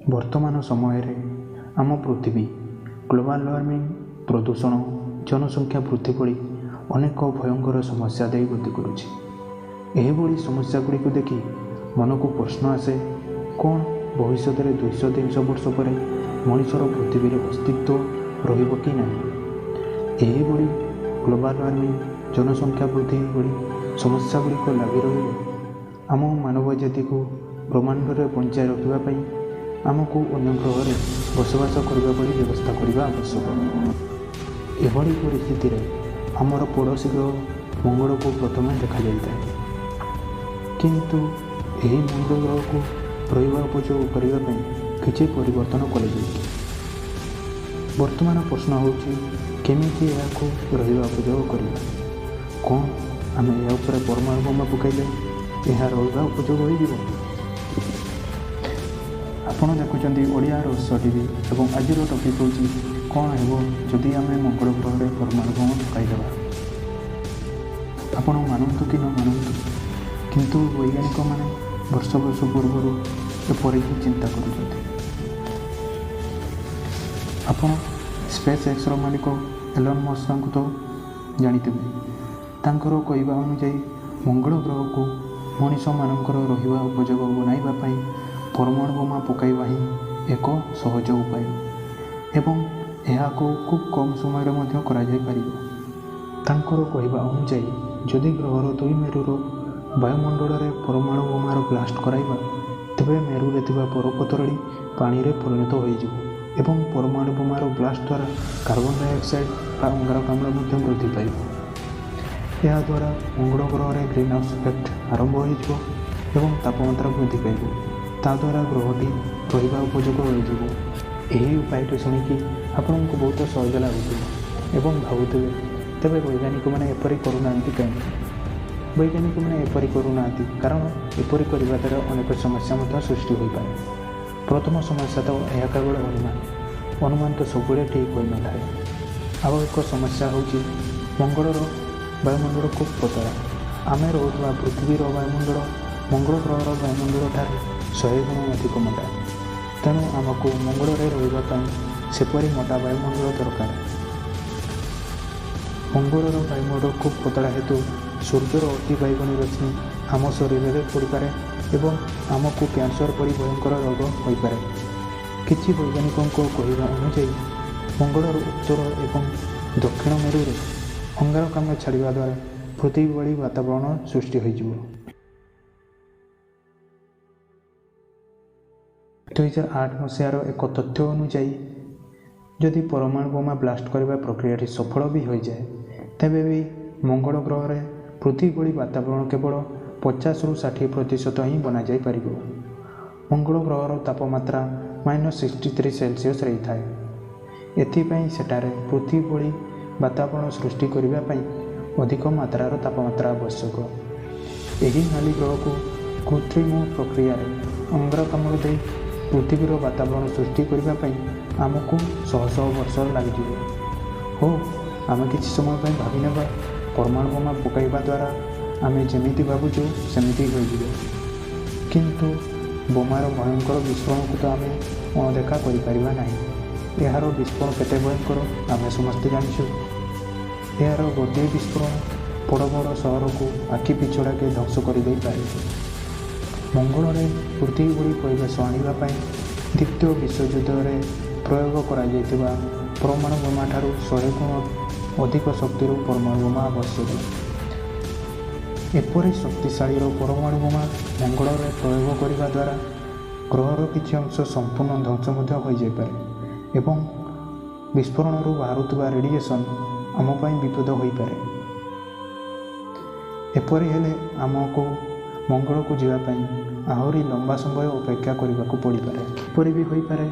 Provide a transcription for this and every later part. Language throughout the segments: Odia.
ବର୍ତ୍ତମାନ ସମୟରେ ଆମ ପୃଥିବୀ ଗ୍ଲୋବାଲ୍ ୱାର୍ମିଂ, ପ୍ରଦୂଷଣ, ଜନସଂଖ୍ୟା ବୃଦ୍ଧି ଭଳି ଅନେକ ଭୟଙ୍କର ସମସ୍ୟା ଦେଇ ଗତି କରୁଛି। ଏହିଭଳି ସମସ୍ୟା ଗୁଡ଼ିକୁ ଦେଖି ମନକୁ ପ୍ରଶ୍ନ ଆସେ, କ'ଣ ଭବିଷ୍ୟତରେ 200-300 ବର୍ଷ ପରେ ମଣିଷର ପୃଥିବୀରେ ଅସ୍ତିତ୍ୱ ରହିବ କି ନାହିଁ? ଏହିଭଳି ଗ୍ଲୋବାଲ୍ ୱାର୍ମିଂ, ଜନସଂଖ୍ୟା ବୃଦ୍ଧି ଭଳି ସମସ୍ୟା ଗୁଡ଼ିକ ଲାଗି ରହିଲେ ଆମ ମାନବ ଜାତିକୁ ବ୍ରହ୍ମାଣ୍ଡରେ ବଞ୍ଚାଇ ରଖିବା ପାଇଁ ଆମକୁ ଅନ୍ୟ ଗ୍ରହରେ ବସବାସ କରିବା ଭଳି ବ୍ୟବସ୍ଥା କରିବା ଆବଶ୍ୟକ। ଏଭଳି ପରିସ୍ଥିତିରେ ଆମର ପଡ଼ୋଶୀ ଗ୍ରହ ମଙ୍ଗଳକୁ ପ୍ରଥମେ ଦେଖାଯାଇଥାଏ। କିନ୍ତୁ ଏହି ମଙ୍ଗଳ ଗ୍ରହକୁ ରହିବା ଉପଯୋଗ କରିବା ପାଇଁ କିଛି ପରିବର୍ତ୍ତନ କରାଯାଇଛି। ବର୍ତ୍ତମାନ ପ୍ରଶ୍ନ ହେଉଛି, କେମିତି ଏହାକୁ ରହିବା ଉପଯୋଗ କରିବା? କ'ଣ ଆମେ ଏହା ଉପରେ ପରମାଣୁ ବୋମା ପକାଇଲେ ଏହା ରହିବା ଉପଯୋଗ ହୋଇଯିବ? ଆପଣ ଦେଖୁଛନ୍ତି ଓଡ଼ିଆ ରହସ୍ୟ ଟିଭି ଏବଂ ଆଜିର ଟପିକ୍ ହେଉଛି, କ'ଣ ହେବ ଯଦି ଆମେ ମଙ୍ଗଳ ଗ୍ରହରେ ପରମାଣୁ ବୋମା ପକାଇଦେବା? ଆପଣ ମାନନ୍ତୁ କି ନ ମାନନ୍ତୁ, କିନ୍ତୁ ବୈଜ୍ଞାନିକମାନେ ବର୍ଷ ବର୍ଷ ପୂର୍ବରୁ ଏପରି ହିଁ ଚିନ୍ତା କରୁଛନ୍ତି। ଆପଣ ସ୍ପେସ୍ ଏକ୍ସର ମାଲିକ ଏଲନ୍ ମସ୍କଙ୍କୁ ତ ଜାଣିଥିବେ। ତାଙ୍କର କହିବା ଅନୁଯାୟୀ ମଙ୍ଗଳ ଗ୍ରହକୁ ମଣିଷମାନଙ୍କର ରହିବା ଉପଯୋଗ ବନାଇବା ପାଇଁ ପରମାଣୁ ବୋମା ପକାଇବା ହିଁ ଏକ ସହଜ ଉପାୟ ଏବଂ ଏହାକୁ ଖୁବ୍ କମ୍ ସମୟରେ ମଧ୍ୟ କରାଯାଇପାରିବ। ତାଙ୍କର କହିବା ଅନୁଯାୟୀ ଯଦି ଗ୍ରହର ଦୁଇ ମେରୁର ବାୟୁମଣ୍ଡଳରେ ପରମାଣୁ ବୋମାର ବ୍ଲାଷ୍ଟ କରାଇବା, ତେବେ ମେରୁରେ ଥିବା ବରଫ ତରଳି ପାଣିରେ ପରିଣତ ହୋଇଯିବ ଏବଂ ପରମାଣୁ ବୋମାର ବ୍ଲାଷ୍ଟ ଦ୍ୱାରା କାର୍ବନ ଡାଇଅକ୍ସାଇଡ୍ ବା ଅଙ୍ଗାରକାମ୍ଳ ମଧ୍ୟ ବୃଦ୍ଧି ପାଇବ। ଏହାଦ୍ୱାରା ମଙ୍ଗଳ ଗ୍ରହରେ ଗ୍ରୀନ୍ ହାଉସ୍ ଇଫେକ୍ଟ ଆରମ୍ଭ ହୋଇଯିବ ଏବଂ ତାପମାତ୍ରା ବୃଦ୍ଧି ପାଇବ। ତାଦ୍ୱାରା ଗ୍ରହଟି ରହିବା ଉପଯୋଗ ହୋଇଯିବ। ଏହି ଉପାୟଟି ଶୁଣିକି ଆପଣଙ୍କୁ ବହୁତ ସହଜ ଲାଗୁଥିବ ଏବଂ ଭାବୁଥିବେ, ତେବେ ବୈଜ୍ଞାନିକମାନେ ଏପରି କରୁନାହାନ୍ତି କାହିଁକି? ବୈଜ୍ଞାନିକମାନେ ଏପରି କରୁନାହାନ୍ତି କାରଣ ଏପରି କରିବା ଦ୍ୱାରା ଅନେକ ସମସ୍ୟା ମଧ୍ୟ ସୃଷ୍ଟି ହୋଇପାରେ। ପ୍ରଥମ ସମସ୍ୟା ତ ଏହା କେବଳ ଅନୁମାନ। ଅନୁମାନ ତ ସବୁବେଳେ ଠିକ୍ ହୋଇନଥାଏ। ଆଉ ଏକ ସମସ୍ୟା ହେଉଛି, ମଙ୍ଗଳର ବାୟୁମଣ୍ଡଳ ଖୁବ୍ ପତଳା। ଆମେ ରହୁଥିବା ପୃଥିବୀର ବାୟୁମଣ୍ଡଳ ମଙ୍ଗଳ ଗ୍ରହର ବାୟୁମଣ୍ଡଳ ଠାରୁ 100 ଗୁଣ ଅଧିକ ମୋଟା। ତେଣୁ ଆମକୁ ମଙ୍ଗଳରେ ରହିବା ପାଇଁ ସେପରି ମୋଟା ବାୟୁମଣ୍ଡଳ ଦରକାର। ମଙ୍ଗଳର ବାୟୁମଣ୍ଡଳ ଖୁବ୍ ପତଳା ହେତୁ ସୂର୍ଯ୍ୟର ଅତି ବାଇଗଣୀ ରଶ୍ମି ଆମ ଶରୀରରେ ପଡ଼ିପାରେ ଏବଂ ଆମକୁ କ୍ୟାନ୍ସର ପରି ଭୟଙ୍କର ରୋଗ ହୋଇପାରେ। କିଛି ବୈଜ୍ଞାନିକଙ୍କ କହିବା ଅନୁଯାୟୀ ମଙ୍ଗଳର ଉତ୍ତର ଏବଂ ଦକ୍ଷିଣ ମେରୁରେ ଅଙ୍ଗାରକାମ୍ଳ ଛାଡ଼ିବା ଦ୍ୱାରା ପୃଥିବୀ ଭଳି ବାତାବରଣ ସୃଷ୍ଟି ହୋଇଯିବ। 2008 ମସିହାର ଏକ ତଥ୍ୟ ଅନୁଯାୟୀ ଯଦି ପରମାଣୁ ବୋମା ବ୍ଲାଷ୍ଟ କରିବା ପ୍ରକ୍ରିୟାଟି ସଫଳ ବି ହୋଇଯାଏ, ତେବେ ବି ମଙ୍ଗଳ ଗ୍ରହରେ ପୃଥିବୀ ଭଳି ବାତାବରଣ କେବଳ 50ରୁ 60% ହିଁ ବନାଯାଇପାରିବ। ମଙ୍ଗଳ ଗ୍ରହର ତାପମାତ୍ରା -63 ସେଲସିୟସ୍ ରହିଥାଏ। ଏଥିପାଇଁ ସେଠାରେ ପୃଥିବୀ ଭଳି ବାତାବରଣ ସୃଷ୍ଟି କରିବା ପାଇଁ ଅଧିକ ମାତ୍ରାର ତାପମାତ୍ରା ଆବଶ୍ୟକ। ଏହି ନାଲି ଗ୍ରହକୁ କୃତ୍ରିମ ପ୍ରକ୍ରିୟାରେ ଅଙ୍ଗାରକାମ୍ଳ ଦେଇ ପୃଥିବୀର ବାତାବରଣ ସୃଷ୍ଟି କରିବା ପାଇଁ ଆମକୁ ଶହ ଶହ ବର୍ଷ ଲାଗିଯିବ। ହଉ, ଆମେ କିଛି ସମୟ ପାଇଁ ଭାବିନେବା ପରମାଣୁ ବୋମା ପକାଇବା ଦ୍ୱାରା ଆମେ ଯେମିତି ଭାବୁଛୁ ସେମିତି ହୋଇଯିବ। କିନ୍ତୁ ବୋମାର ଭୟଙ୍କର ବିସ୍ଫୋରଣକୁ ତ ଆମେ ଅଣଦେଖା କରିପାରିବା ନାହିଁ। ଏହାର ବିସ୍ଫୋରଣ କେତେ ଭୟଙ୍କର ଆମେ ସମସ୍ତେ ଜାଣିଛୁ। ଏହାର ଗୋଟିଏ ବିସ୍ଫୋରଣ ବଡ଼ ବଡ଼ ସହରକୁ ଆଖି ପିଛୁଳାକେ ଧ୍ୱଂସ କରିଦେଇପାରେ। ମଙ୍ଗଳରେ ପୃଥିବୀ ଭଳି ପରିବେଶ ଆଣିବା ପାଇଁ ଦ୍ୱିତୀୟ ବିଶ୍ୱଯୁଦ୍ଧରେ ପ୍ରୟୋଗ କରାଯାଇଥିବା ପରମାଣୁ ବୋମାଠାରୁ 100 ଗୁଣ ଅଧିକ ଶକ୍ତିର ପରମାଣୁ ବୋମା ଆବଶ୍ୟକ। ଏପରି ଶକ୍ତିଶାଳୀର ପରମାଣୁ ବୋମା ମଙ୍ଗଳରେ ପ୍ରୟୋଗ କରିବା ଦ୍ୱାରା ଗ୍ରହର କିଛି ଅଂଶ ସମ୍ପୂର୍ଣ୍ଣ ଧ୍ୱଂସ ମଧ୍ୟ ହୋଇଯାଇପାରେ ଏବଂ ବିସ୍ଫୋରଣରୁ ବାହାରୁଥିବା ରେଡ଼ିଏସନ୍ ଆମ ପାଇଁ ବିପଦ ହୋଇପାରେ। ଏପରି ହେଲେ ଆମକୁ ମଙ୍ଗଳକୁ ଯିବା ପାଇଁ ଆହୁରି ଲମ୍ବା ସମୟ ଅପେକ୍ଷା କରିବାକୁ ପଡ଼ିପାରେ। ଏପରି ବି ହୋଇପାରେ,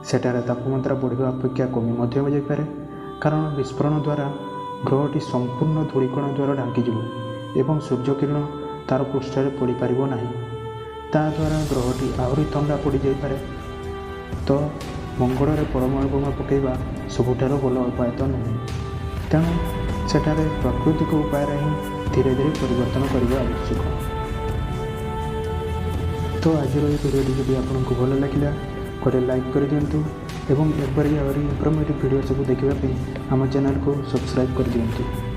ସେଠାରେ ତାପମାତ୍ରା ବଢ଼ିବା ଅପେକ୍ଷା କମି ମଧ୍ୟ ଯାଇପାରେ, କାରଣ ବିସ୍ଫୋରଣ ଦ୍ୱାରା ଗ୍ରହଟି ସମ୍ପୂର୍ଣ୍ଣ ଧୂଳିକଣା ଦ୍ୱାରା ଢାଙ୍କିଯିବ ଏବଂ ସୂର୍ଯ୍ୟକିରଣ ତା'ର ପୃଷ୍ଠରେ ପଡ଼ିପାରିବ ନାହିଁ। ତାଦ୍ୱାରା ଗ୍ରହଟି ଆହୁରି ଥଣ୍ଡା ପଡ଼ିଯାଇପାରେ। ତ ମଙ୍ଗଳରେ ପରମାଣୁ ବୋମା ପକାଇବା ସବୁଠାରୁ ଭଲ ଉପାୟ ତ ନୁହେଁ। ତେଣୁ ସେଠାରେ ପ୍ରାକୃତିକ ଉପାୟରେ ହିଁ ଧୀରେ ଧୀରେ ପରିବର୍ତ୍ତନ କରିବା ଆବଶ୍ୟକ। ତ ଆଜିର ଏହି ଭିଡ଼ିଓଟି ଯଦି ଆପଣଙ୍କୁ ଭଲ ଲାଗିଲା, ଗୋଟେ ଲାଇକ୍ କରିଦିଅନ୍ତୁ ଏବଂ ଏପରି ଆହୁରି ଇନଫର୍ମେଟିଭ୍ ଭିଡ଼ିଓ ସବୁ ଦେଖିବା ପାଇଁ ଆମ ଚ୍ୟାନେଲକୁ ସବସ୍କ୍ରାଇବ୍ କରିଦିଅନ୍ତୁ।